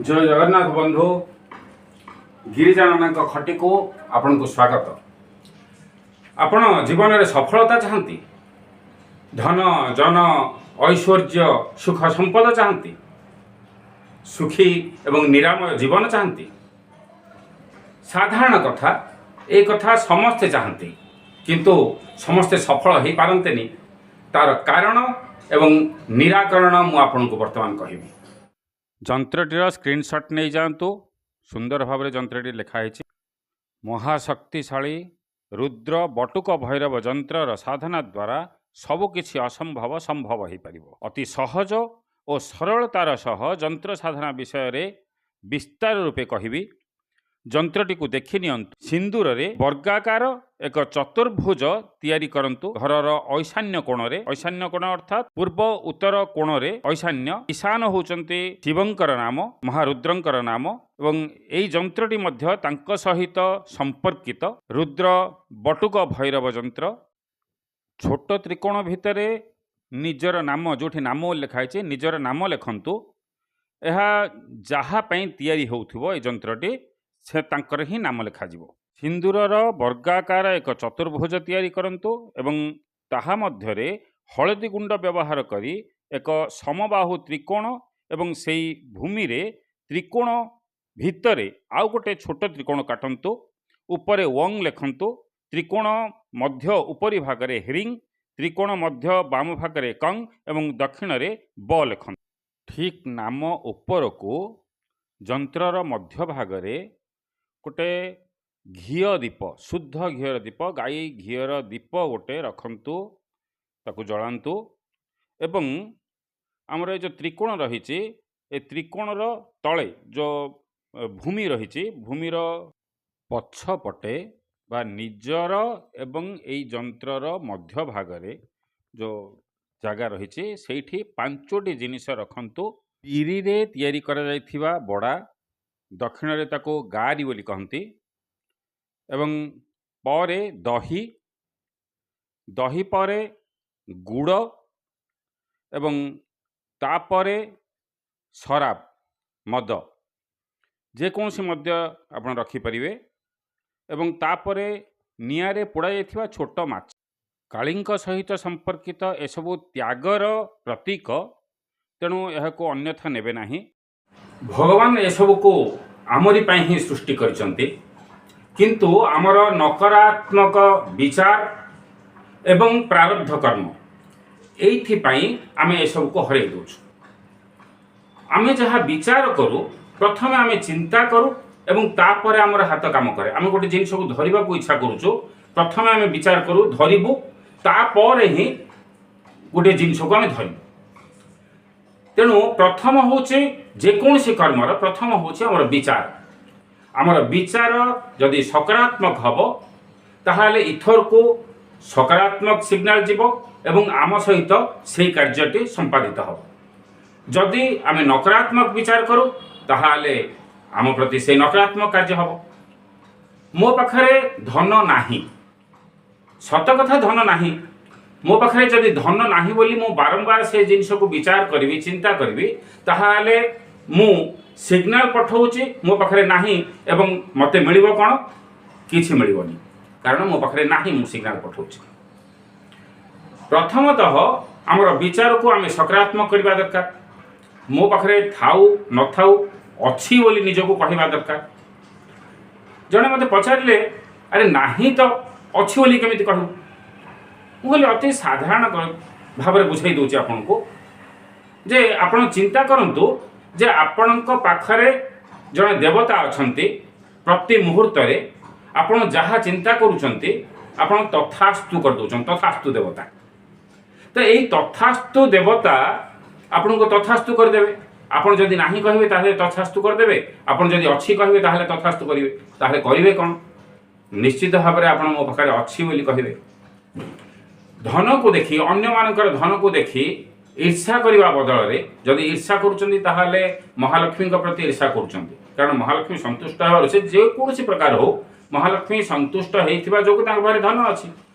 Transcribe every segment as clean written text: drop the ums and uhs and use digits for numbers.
ଜୟ ଜଗନ୍ନାଥ ବନ୍ଧୁ। ଗିରିଜାନଙ୍କ ଖଟିକୁ ଆପଣଙ୍କୁ ସ୍ୱାଗତ। ଆପଣ ଜୀବନରେ ସଫଳତା ଚାହାନ୍ତି, ଧନ, ଜନ, ଐଶ୍ୱର୍ଯ୍ୟ, ସୁଖ ସମ୍ପଦ ଚାହାନ୍ତି, ସୁଖୀ ଏବଂ ନିରାମୟ ଜୀବନ ଚାହାନ୍ତି। ସାଧାରଣ କଥା, ଏ କଥା ସମସ୍ତେ ଚାହାନ୍ତି, କିନ୍ତୁ ସମସ୍ତେ ସଫଳ ହୋଇପାରନ୍ତିନି। ତାର କାରଣ ଏବଂ ନିରାକରଣ ମୁଁ ଆପଣଙ୍କୁ ବର୍ତ୍ତମାନ କହିବି। ଯନ୍ତ୍ରଟିର ସ୍କ୍ରିନସଟ୍ ନେଇଯାଆନ୍ତୁ। ସୁନ୍ଦର ଭାବରେ ଯନ୍ତ୍ରଟି ଲେଖା ହେଇଛି। ମହାଶକ୍ତିଶାଳୀ ରୁଦ୍ର ବଟୁକ ଭୈରବ ଯନ୍ତ୍ରର ସାଧନା ଦ୍ୱାରା ସବୁକିଛି ଅସମ୍ଭବ ସମ୍ଭବ ହୋଇପାରିବ। ଅତି ସହଜ ଓ ସରଳତାର ସହ ଯନ୍ତ୍ର ସାଧନା ବିଷୟରେ ବିସ୍ତାର ରୂପେ କହିବି। ଯନ୍ତ୍ରଟିକୁ ଦେଖି ନିଅନ୍ତୁ। ସିନ୍ଦୁରରେ ବର୍ଗାକାର ଏକ ଚତୁର୍ଭୁଜ ତିଆରି କରନ୍ତୁ ଘରର ଐଶାନ୍ୟ କୋଣରେ। ଐଶାନ୍ୟ କୋଣ ଅର୍ଥାତ୍ ପୂର୍ବ ଉତ୍ତର କୋଣରେ ଐଶାନ୍ୟ। ଈଶାନ ହେଉଛନ୍ତି ଶିବଙ୍କର ନାମ, ମହାରୁଦ୍ରଙ୍କର ନାମ ଏବଂ ଏଇ ଯନ୍ତ୍ରଟି ମଧ୍ୟ ତାଙ୍କ ସହିତ ସମ୍ପର୍କିତ। ରୁଦ୍ର ବଟୁକ ଭୈରବ ଯନ୍ତ୍ର। ଛୋଟ ତ୍ରିକୋଣ ଭିତରେ ନିଜର ନାମ, ଯେଉଁଠି ନାମ ଲେଖା ହେଇଛି, ନିଜର ନାମ ଲେଖନ୍ତୁ। ଏହା ଯାହା ପାଇଁ ତିଆରି ହେଉଥିବ ଏଇ ଯନ୍ତ୍ରଟି, ସେ ତାଙ୍କର ହିଁ ନାମ ଲେଖାଯିବ। ସିନ୍ଦୁରର ବର୍ଗାକାର ଏକ ଚତୁର୍ଭୁଜ ତିଆରି କରନ୍ତୁ ଏବଂ ତାହା ମଧ୍ୟରେ ହଳଦୀ ଗୁଣ୍ଡ ବ୍ୟବହାର କରି ଏକ ସମବାହୁ ତ୍ରିକୋଣ ଏବଂ ସେଇ ଭୂମିରେ ତ୍ରିକୋଣ ଭିତରେ ଆଉ ଗୋଟେ ଛୋଟ ତ୍ରିକୋଣ କାଟନ୍ତୁ। ଉପରେ ଓଁ ଲେଖନ୍ତୁ। ତ୍ରିକୋଣ ମଧ୍ୟ ଉପରି ଭାଗରେ ହ୍ରିଂ, ତ୍ରିକୋଣ ମଧ୍ୟ ବାମ ଭାଗରେ କଂ ଏବଂ ଦକ୍ଷିଣରେ ବ ଲେଖନ୍ତୁ। ଠିକ୍ ନାମ ଉପରକୁ ଯନ୍ତ୍ରର ମଧ୍ୟଭାଗରେ ଗୋଟେ ଘିଅ ଦୀପ, ଶୁଦ୍ଧ ଘିଅର ଦୀପ, ଗାଈ ଘିଅର ଦୀପ ଗୋଟେ ରଖନ୍ତୁ, ତାକୁ ଜଳାନ୍ତୁ ଏବଂ ଆମର ଏ ଯେଉଁ ତ୍ରିକୋଣ ରହିଛି, ଏ ତ୍ରିକୋଣର ତଳେ ଯେଉଁ ଭୂମି ରହିଛି, ଭୂମିର ପଛପଟେ ବା ନିଜର ଏବଂ ଏଇ ଯନ୍ତ୍ରର ମଧ୍ୟଭାଗରେ ଯେଉଁ ଜାଗା ରହିଛି, ସେଇଠି ପାଞ୍ଚୋଟି ଜିନିଷ ରଖନ୍ତୁ। ବିରିରେ ତିଆରି କରାଯାଇଥିବା ବଡ଼ା, ଦକ୍ଷିଣରେ ତାକୁ ଗାରି ବୋଲି କହନ୍ତି, ଏବଂ ପରେ ଦହି, ଦହି ପରେ ଗୁଡ଼ ଏବଂ ତାପରେ ଶରାବ, ମଦ, ଯେକୌଣସି ମଦ୍ୟ ଆପଣ ରଖିପାରିବେ ଏବଂ ତାପରେ ନିଆଁରେ ପୋଡ଼ାଯାଇଥିବା ଛୋଟ ମାଛ। କାଳୀଙ୍କ ସହିତ ସମ୍ପର୍କିତ ଏସବୁ ତ୍ୟାଗର ପ୍ରତୀକ, ତେଣୁ ଏହାକୁ ଅନ୍ୟଥା ନେବେ ନାହିଁ। ଭଗବାନ ଏସବୁକୁ ଆମରି ପାଇଁ ହିଁ ସୃଷ୍ଟି କରିଛନ୍ତି, କିନ୍ତୁ ଆମର ନକାରାତ୍ମକ ବିଚାର ଏବଂ ପ୍ରାରବ୍ଧ କର୍ମ, ଏଇଥିପାଇଁ ଆମେ ଏସବୁକୁ ହରାଇ ଦେଉଛୁ। ଆମେ ଯାହା ବିଚାର କରୁ, ପ୍ରଥମେ ଆମେ ଚିନ୍ତା କରୁ ଏବଂ ତାପରେ ଆମର ହାତ କାମ କରେ। ଆମେ ଗୋଟେ ଜିନିଷକୁ ଧରିବାକୁ ଇଚ୍ଛା କରୁଛୁ, ପ୍ରଥମେ ଆମେ ବିଚାର କରୁ ଧରିବୁ, ତାପରେ ହିଁ ଗୋଟିଏ ଜିନିଷକୁ ଆମେ ଧରିବୁ। ତେଣୁ ପ୍ରଥମ ହେଉଛି, ଯେକୌଣସି କର୍ମର ପ୍ରଥମ ହେଉଛି ଆମର ବିଚାର। ଆମର ବିଚାର ଯଦି ସକାରାତ୍ମକ ହେବ, ତାହେଲେ ଇଥରକୁ ସକାରାତ୍ମକ ସିଗ୍ନାଲ ଯିବ ଏବଂ ଆମ ସହିତ ସେଇ କାର୍ଯ୍ୟଟି ସମ୍ପାଦିତ ହେବ। ଯଦି ଆମେ ନକାରାତ୍ମକ ବିଚାର କରୁ, ତାହେଲେ ଆମ ପ୍ରତି ସେଇ ନକାରାତ୍ମକ କାର୍ଯ୍ୟ ହେବ। ମୋ ପାଖରେ ଧନ ନାହିଁ, ସତ କଥା, ଧନ ନାହିଁ ମୋ ପାଖରେ। ଯଦି ଧନ ନାହିଁ ବୋଲି ମୁଁ ବାରମ୍ବାର ସେ ଜିନିଷକୁ ବିଚାର କରିବି, ଚିନ୍ତା କରିବି, ତାହେଲେ ମୁଁ ସିଗ୍ନାଲ ପଠାଉଛି ମୋ ପାଖରେ ନାହିଁ ଏବଂ ମୋତେ ମିଳିବ କ'ଣ? କିଛି ମିଳିବନି, କାରଣ ମୋ ପାଖରେ ନାହିଁ, ମୁଁ ସିଗ୍ନାଲ ପଠାଉଛି। ପ୍ରଥମତଃ ଆମର ବିଚାରକୁ ଆମେ ସକାରାତ୍ମକ କରିବା ଦରକାର। ମୋ ପାଖରେ ଥାଉ ନଥାଉ, ଅଛି ବୋଲି ନିଜକୁ କହିବା ଦରକାର। ଜଣେ ମୋତେ ପଚାରିଲେ, "ଆରେ, ନାହିଁ ତ ଅଛି ବୋଲି କେମିତି କହିବୁ?" ମୁଁ କହିଲି, ଅତି ସାଧାରଣ ଭାବରେ ବୁଝାଇ ଦେଉଛି ଆପଣଙ୍କୁ ଯେ ଆପଣ ଚିନ୍ତା କରନ୍ତୁ ଯେ ଆପଣଙ୍କ ପାଖରେ ଜଣେ ଦେବତା ଅଛନ୍ତି। ପ୍ରତି ମୁହୂର୍ତ୍ତରେ ଆପଣ ଯାହା ଚିନ୍ତା କରୁଛନ୍ତି, ଆପଣ ତଥାସ୍ତୁ କରିଦେଉଛନ୍ତି। ତଥାସ୍ତୁ ଦେବତା। ତ ଏଇ ତଥାସ୍ତୁ ଦେବତା ଆପଣଙ୍କୁ ତଥାସ୍ତୁ କରିଦେବେ। ଆପଣ ଯଦି ନାହିଁ କହିବେ, ତାହେଲେ ତଥାସ୍ତୁ କରିଦେବେ। ଆପଣ ଯଦି ଅଛି କହିବେ, ତାହେଲେ ତଥାସ୍ତୁ କରିବେ। ତାହେଲେ କରିବେ କ'ଣ? ନିଶ୍ଚିତ ଭାବରେ ଆପଣ ମୋ ପାଖରେ ଅଛି ବୋଲି କହିବେ। ଧନକୁ ଦେଖି, ଅନ୍ୟମାନଙ୍କର ଧନକୁ ଦେଖି ଈର୍ଷା କରିବା ବଦଳରେ, ଯଦି ଈର୍ଷା କରୁଛନ୍ତି, ତାହେଲେ ମହାଲକ୍ଷ୍ମୀଙ୍କ ପ୍ରତି ଈର୍ଷା କରୁଛନ୍ତି। କାରଣ ମହାଲକ୍ଷ୍ମୀ ସନ୍ତୁଷ୍ଟ ହେବାରୁ, ସେ ଯେକୌଣସି ପ୍ରକାର ହଉ, ମହାଲକ୍ଷ୍ମୀ ସନ୍ତୁଷ୍ଟ ହେଇଥିବା ଯୋଗୁଁ ତାଙ୍କ ପାଖରେ ଧନ ଅଛି।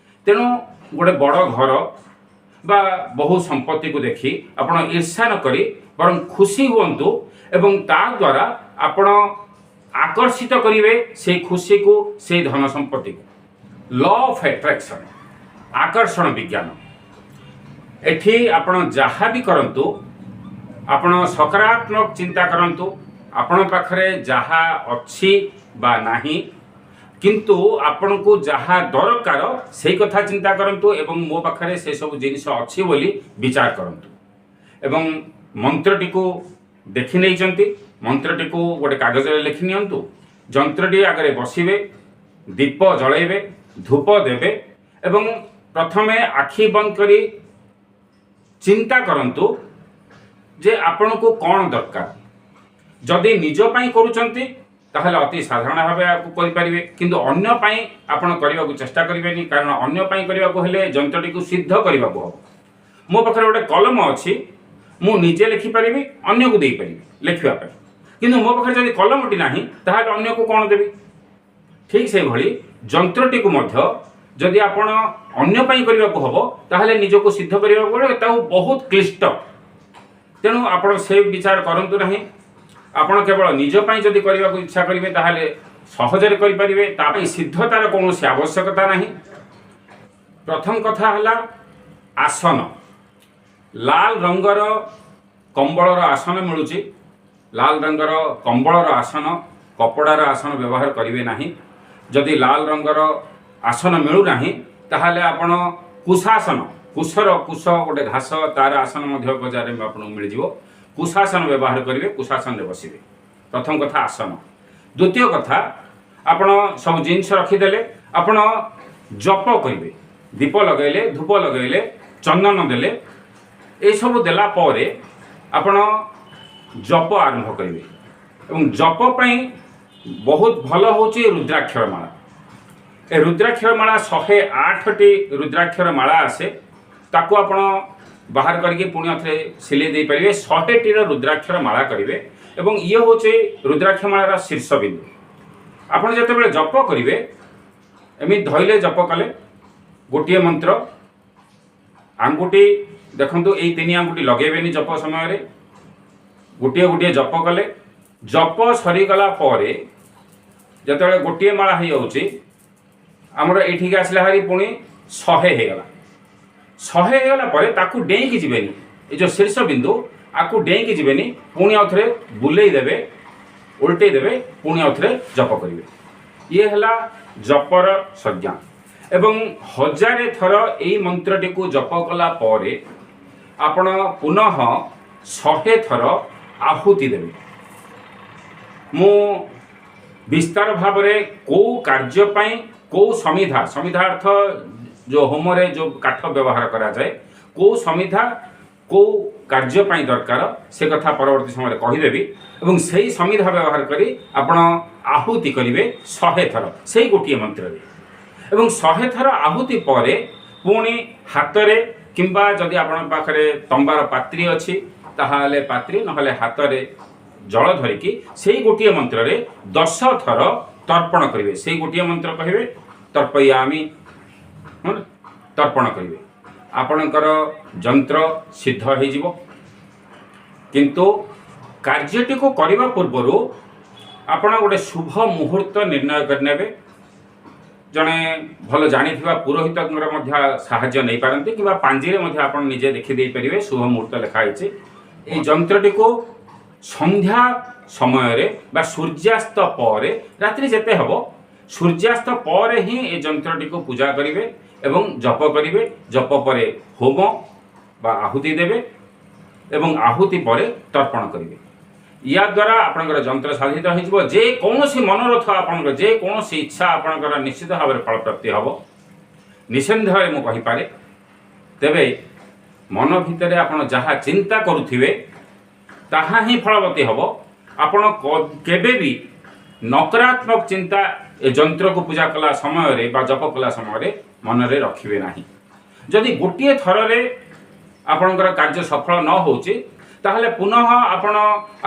ତେଣୁ ଗୋଟେ ବଡ଼ ଘର ବା ବହୁ ସମ୍ପତ୍ତିକୁ ଦେଖି ଆପଣ ଈର୍ଷା ନ କରି ବରଂ ଖୁସି ହୁଅନ୍ତୁ। ଏବଂ ତା ଦ୍ୱାରା ଆପଣ ଆକର୍ଷିତ କରିବେ ସେଇ ଖୁସିକୁ, ସେଇ ଧନ ସମ୍ପତ୍ତିକୁ। ଲ ଅଫ୍ ଆଟ୍ରାକ୍ସନ୍, ଆକର୍ଷଣ ବିଜ୍ଞାନ। ଏଠି ଆପଣ ଯାହା ବି କରନ୍ତୁ, ଆପଣ ସକାରାତ୍ମକ ଚିନ୍ତା କରନ୍ତୁ। ଆପଣଙ୍କ ପାଖରେ ଯାହା ଅଛି ବା ନାହିଁ, କିନ୍ତୁ ଆପଣଙ୍କୁ ଯାହା ଦରକାର ସେଇ କଥା ଚିନ୍ତା କରନ୍ତୁ ଏବଂ ମୋ ପାଖରେ ସେସବୁ ଜିନିଷ ଅଛି ବୋଲି ବିଚାର କରନ୍ତୁ। ଏବଂ ମନ୍ତ୍ରଟିକୁ ଦେଖି ନେଇଛନ୍ତି, ମନ୍ତ୍ରଟିକୁ ଗୋଟେ କାଗଜରେ ଲେଖି ନିଅନ୍ତୁ। ଯନ୍ତ୍ରଟି ଆଗରେ ବସିବେ, ଦୀପ ଜଳାଇବେ, ଧୂପ ଦେବେ ଏବଂ ପ୍ରଥମେ ଆଖି ବନ୍ଦ କରି ଚିନ୍ତା କରନ୍ତୁ ଯେ ଆପଣଙ୍କୁ କ'ଣ ଦରକାର। ଯଦି ନିଜ ପାଇଁ କରୁଛନ୍ତି, ତାହେଲେ ଅତି ସାଧାରଣ ଭାବେ ଏହାକୁ କରିପାରିବେ। କିନ୍ତୁ ଅନ୍ୟ ପାଇଁ ଆପଣ କରିବାକୁ ଚେଷ୍ଟା କରିବେନି, କାରଣ ଅନ୍ୟ ପାଇଁ କରିବାକୁ ହେଲେ ଯନ୍ତ୍ରଟିକୁ ସିଦ୍ଧ କରିବାକୁ ହେବ। ମୋ ପାଖରେ ଗୋଟେ କଲମ ଅଛି, ମୁଁ ନିଜେ ଲେଖିପାରିବି, ଅନ୍ୟକୁ ଦେଇପାରିବି ଲେଖିବା ପାଇଁ। କିନ୍ତୁ ମୋ ପାଖରେ ଯଦି କଲମଟି ନାହିଁ, ତାହେଲେ ଅନ୍ୟକୁ କ'ଣ ଦେବି? ଠିକ୍ ସେଇଭଳି ଯନ୍ତ୍ରଟିକୁ ମଧ୍ୟ ଯଦି ଆପଣ ଅନ୍ୟ ପାଇଁ କରିବାକୁ ହେବ, ତାହେଲେ ନିଜକୁ ସିଦ୍ଧ କରିବାକୁ ପଡ଼ିବ, ତାକୁ ବହୁତ କ୍ଲିଷ୍ଟ। ତେଣୁ ଆପଣ ସେ ବିଚାର କରନ୍ତୁ ନାହିଁ। ଆପଣ କେବଳ ନିଜ ପାଇଁ ଯଦି କରିବାକୁ ଇଚ୍ଛା କରିବେ, ତାହେଲେ ସହଜରେ କରିପାରିବେ। ତା ପାଇଁ ସିଦ୍ଧତାର କୌଣସି ଆବଶ୍ୟକତା ନାହିଁ। ପ୍ରଥମ କଥା ହେଲା ଆସନ। ଲାଲ ରଙ୍ଗର କମ୍ବଳର ଆସନ ମିଳୁଛି। ଲାଲ ରଙ୍ଗର କମ୍ବଳର ଆସନ, କପଡ଼ାର ଆସନ ବ୍ୟବହାର କରିବେ ନାହିଁ। ଯଦି ଲାଲ ରଙ୍ଗର ଆସନ ମିଳୁନାହିଁ, ତାହେଲେ ଆପଣ କୁଶାସନ, କୁଶର, କୁଶ ଗୋଟେ ଘାସ, ତାର ଆସନ ମଧ୍ୟ ବଜାରରେ ଆପଣଙ୍କୁ ମିଳିଯିବ। କୁଶାସନ ବ୍ୟବହାର କରିବେ, କୁଶାସନରେ ବସିବେ। ପ୍ରଥମ କଥା ଆସନ। ଦ୍ୱିତୀୟ କଥା, ଆପଣ ସବୁ ଜିନିଷ ରଖିଦେଲେ, ଆପଣ ଜପ କରିବେ। ଦୀପ ଲଗାଇଲେ, ଧୂପ ଲଗାଇଲେ, ଚନ୍ଦନ ଦେଲେ, ଏସବୁ ଦେଲା ପରେ ଆପଣ ଜପ ଆରମ୍ଭ କରିବେ। ଏବଂ ଜପ ପାଇଁ ବହୁତ ଭଲ ହେଉଛି ରୁଦ୍ରାକ୍ଷର ମାଳା। ଏ ରୁଦ୍ରାକ୍ଷର ମାଳା 108ଟି ରୁଦ୍ରାକ୍ଷର ମାଳା ଆସେ। ତାକୁ ଆପଣ ବାହାର କରିକି ପୁଣି ଆଉଥରେ ସିଲେଇ ଦେଇପାରିବେ। 100ଟିର ରୁଦ୍ରାକ୍ଷର ମାଳା କରିବେ ଏବଂ ଇଏ ହେଉଛି ରୁଦ୍ରାକ୍ଷ ମାଳାର ଶୀର୍ଷ ବିନ୍ଦୁ। ଆପଣ ଯେତେବେଳେ ଜପ କରିବେ, ଏମିତି ଧଇଲେ, ଜପ କଲେ ଗୋଟିଏ ମନ୍ତ୍ର। ଆଙ୍ଗୁଠି ଦେଖନ୍ତୁ, ଏଇ ତିନି ଆଙ୍ଗୁଠି ଲଗେଇବେନି ଜପ ସମୟରେ। ଗୋଟିଏ ଗୋଟିଏ ଜପ କଲେ, ଜପ ସରିଗଲା ପରେ ଯେତେବେଳେ ଗୋଟିଏ ମାଳା ହେଇଯାଉଛି, ଆମର ଏଇଠିକି ଆସିଲା ଭାରି, ପୁଣି 100 ହେଇଗଲା। 100 ହେଇଗଲା ପରେ ତାକୁ ଡେଇଁକି ଯିବେନି। ଏ ଯେଉଁ ଶୀର୍ଷ ବିନ୍ଦୁ, ଆକୁ ଡେଇଁକି ଯିବେନି। ପୁଣି ଆଉ ଥରେ ବୁଲେଇ ଦେବେ, ଓଲଟେଇ ଦେବେ, ପୁଣି ଆଉ ଥରେ ଜପ କରିବେ। ଇଏ ହେଲା ଜପର ସଂଜ୍ଞା। ଏବଂ 1000 ଥର ଏଇ ମନ୍ତ୍ରଟିକୁ ଜପ କଲା ପରେ ଆପଣ ପୁନଃ 100 ଥର ଆହୁତି ଦେବେ। ମୁଁ ବିସ୍ତାର ଭାବରେ କେଉଁ କାର୍ଯ୍ୟ ପାଇଁ କେଉଁ ସମିଧା, ସମିଧା ଅର୍ଥ ଯେଉଁ ହୋମରେ ଯେଉଁ କାଠ ବ୍ୟବହାର କରାଯାଏ, କେଉଁ ସମିଧା କେଉଁ କାର୍ଯ୍ୟ ପାଇଁ ଦରକାର, ସେ କଥା ପରବର୍ତ୍ତୀ ସମୟରେ କହିଦେବି। ଏବଂ ସେଇ ସମିଧା ବ୍ୟବହାର କରି ଆପଣ ଆହୁତି କରିବେ 100 ଥର ସେଇ ଗୋଟିଏ ମନ୍ତ୍ରରେ। ଏବଂ 100 ଥର ଆହୁତି ପରେ ପୁଣି ହାତରେ କିମ୍ବା ଯଦି ଆପଣଙ୍କ ପାଖରେ ତମ୍ବାର ପାତ୍ରୀ ଅଛି, ତାହେଲେ ପାତ୍ରୀ, ନହେଲେ ହାତରେ ଜଳ ଧରିକି ସେଇ ଗୋଟିଏ ମନ୍ତ୍ରରେ 10 ଥର ତର୍ପଣ କରିବେ। ସେଇ ଗୋଟିଏ ମନ୍ତ୍ର କହିବେ, ତର୍ପୟାମି, ହଁ, ତର୍ପଣ କରିବେ। ଆପଣଙ୍କର ଯନ୍ତ୍ର ସିଦ୍ଧ ହେଇଯିବ। କିନ୍ତୁ କାର୍ଯ୍ୟଟିକୁ କରିବା ପୂର୍ବରୁ ଆପଣ ଗୋଟେ ଶୁଭ ମୁହୂର୍ତ୍ତ ନିର୍ଣ୍ଣୟ କରିନେବେ। ଜଣେ ଭଲ ଜାଣିଥିବା ପୁରୋହିତଙ୍କର ମଧ୍ୟ ସାହାଯ୍ୟ ନେଇପାରନ୍ତି କିମ୍ବା ପାଞ୍ଜିରେ ମଧ୍ୟ ଆପଣ ନିଜେ ଦେଖିଦେଇପାରିବେ, ଶୁଭ ମୁହୂର୍ତ୍ତ ଲେଖା ହେଇଛି। ଏଇ ଯନ୍ତ୍ରଟିକୁ ସନ୍ଧ୍ୟା ସମୟରେ ବା ସୂର୍ଯ୍ୟାସ୍ତ ପରେ, ରାତ୍ରି ଯେତେ ହେବ, ସୂର୍ଯ୍ୟାସ୍ତ ପରେ ହିଁ ଏ ଯନ୍ତ୍ରଟିକୁ ପୂଜା କରିବେ ଏବଂ ଜପ କରିବେ। ଜପ ପରେ ହୋମ ବା ଆହୁତି ଦେବେ ଏବଂ ଆହୁତି ପରେ ତର୍ପଣ କରିବେ। ୟା ଦ୍ୱାରା ଆପଣଙ୍କର ଯନ୍ତ୍ର ସାଧିତ ହୋଇଯିବ। ଯେକୌଣସି ମନୋରଥ ଆପଣଙ୍କର, ଯେକୌଣସି ଇଚ୍ଛା ଆପଣଙ୍କର ନିଶ୍ଚିତ ଭାବରେ ଫଳପ୍ରାପ୍ତି ହେବ, ନିଃସନ୍ଦେହରେ ମୁଁ କହିପାରେ। ତେବେ ମନ ଭିତରେ ଆପଣ ଯାହା ଚିନ୍ତା କରୁଥିବେ, ତାହା ହିଁ ଫଳବତୀ ହେବ। ଆପଣ କେବେ ବି ନକାରାତ୍ମକ ଚିନ୍ତା ଏ ଯନ୍ତ୍ରକୁ ପୂଜା କଲା ସମୟରେ ବା ଜପ କଲା ସମୟରେ ମନରେ ରଖିବେ ନାହିଁ। ଯଦି ଗୋଟିଏ ଥରରେ ଆପଣଙ୍କର କାର୍ଯ୍ୟ ସଫଳ ନ ହେଉଛି, ତାହେଲେ ପୁନଃ ଆପଣ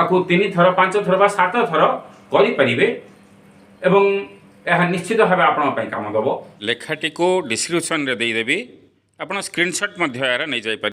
ଆକୁ ତିନି ଥର, ପାଞ୍ଚ ଥର ବା ସାତ ଥର କରିପାରିବେ ଏବଂ ଏହା ନିଶ୍ଚିତ ଭାବେ ଆପଣଙ୍କ ପାଇଁ କାମ ଦେବ। ଲେଖାଟିକୁ ଡିସ୍କ୍ରିପସନରେ ଦେଇଦେବି, ଆପଣ ସ୍କ୍ରିନସଟ୍ ମଧ୍ୟ ଏହାର ନେଇଯାଇପାରିବେ।